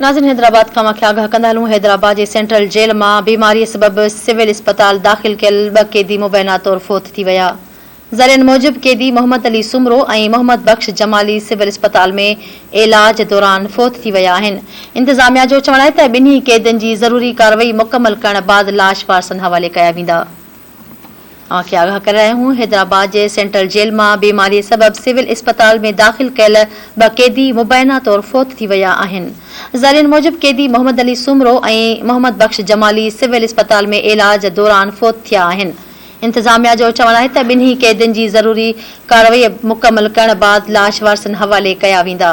ناظرين حيدرآباد کان اوهان کي آگاهه ڪندا هلون حيدرآباد جي سينٽرل جيل مان بيماري سبب سول اسپتال داخل ڪيل ٻه قيدي مبينا طور فوت ٿي ويا ذريعن موجب قيدي محمد علي سومرو ۽ محمد بخش جمالي سول اسپتال ۾ علاج دوران فوت ٿي ويا آهن انتظاميا جو چوڻ آهي ته ٻنهي قيدين جي ضروري ڪارروائي مڪمل ڪرڻ بعد لاش وارثن حوالي ڪيا ويندا. اوهان کي آگاهه ڪري رهيا آهيون حيدرآباد جي سينٽرل جيل مان بيماري سبب سول اسپتال ۾ داخل ڪيل ٻه قيدي مبينا طور فوت ٿي ويا آهن. ذريعن موجب قيدي محمد علي سومرو ۽ محمد بخش جمالي سول اسپتال ۾ علاج دوران فوت ٿيا آهن. انتظاميا جو چوڻ آهي ته ٻنهي قيدين جي ضروري ڪارروائي مڪمل ڪرڻ بعد لاش وارثن حوالي ڪيا ويندا.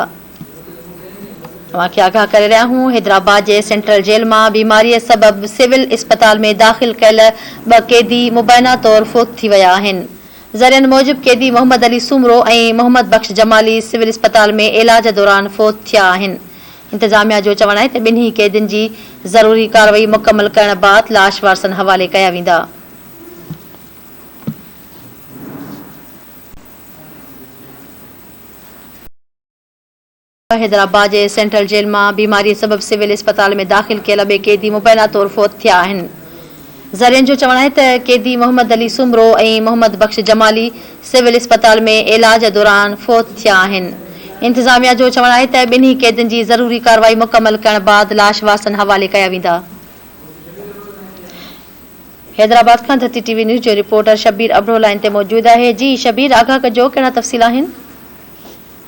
اوهان کي آگاهه ڪري رهيا آهيون حيدرآباد جي سينٽرل جيل مان بيماري سبب سول اسپتال ۾ داخل ڪيل ٻه قيدي مبينا طور فوت ٿي ويا آهن. ذريعن موجب قيدي محمد علي سومرو ۽ محمد بخش جمالي سول اسپتال ۾ علاج دوران فوت ٿيا آهن. انتظاميا جو چوڻ آهي ته ٻنهي قيدين جي ضروري ڪارروائي مڪمل ڪرڻ بعد لاش وارثن حوالي ڪيا ويندا. حيدرآباد جي سينٽرل جيل مان بيماري سبب سول اسپتال ۾ داخل ڪيل ٻئي قيدي مبينا طور فوت ٿيا آهن. ذريعن جو چوڻ آهي ته قيدي محمد علي سومرو ۽ محمد بخش جمالي سول اسپتال ۾ علاج دوران فوت ٿيا آهن. انتظاميا جو چوڻ آهي ته ٻنهي قيدين جي ضروري ڪارروائي مڪمل ڪرڻ بعد لاش وارثن حوالي ڪيا ويندا. حيدرآباد کان ڌرتي ٽي وي نيوز جو رپورٽر شبير ابڙو لائين تي موجود آهي. جي شبير آگاهه ڪجو ڪهڙا تفصيل آهن؟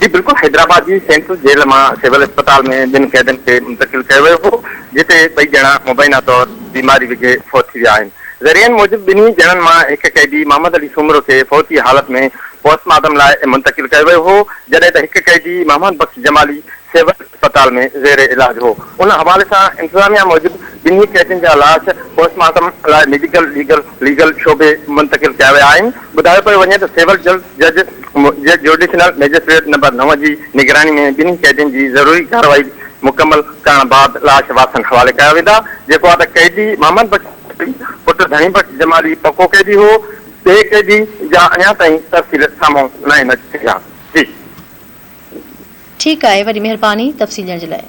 جي بلڪل حيدرآباد جي سينٽرل جيل مان سول اسپتال ۾ ٻن قيدين کي منتقل ڪيو ويو هو جتي ٻئي ڄڻا مبينا طور بيماري وگهي فوت ٿي ويا آهن. ذريعن موجب ٻنهي ڄڻن مان هڪ قيدي محمد علي سومرو کي فوتي حالت ۾ پوسٽ مارٽم لاء منتقل ڪيو ويو هو جڏهن ته هڪ قيدي محمد بخش جمالي سول اسپتال ۾ زير علاج هو. ان حوالي سان انتظاميا موجب ٻنهي قيدين جا لاش پوسٽ مارٽم لاء ميڊيڪل ليگل ليگل شعبي منتقل ڪيا ويا آهن. ٻڌايو پيو وڃي ته سول جج جي جوڊيشنل مئجسٽريٽ نمبر نو جي نگراني ۾ ٻنهي قيدين جي ضروري ڪارروائي مڪمل ڪرڻ بعد لاش وارثن حوالي ڪيا ويندا. جيڪو آ ته قيدي محمد بخش جمالي پٽ ڌڻي بخش جمالي پڪو قيدي هو. ٻئي قيدي جا اڃا تائين تفصيل سامهون ناهن اچي سگهيا. جي. ٺيڪ آهي وڏي مهرباني تفصيل ڏيڻ جي لاء.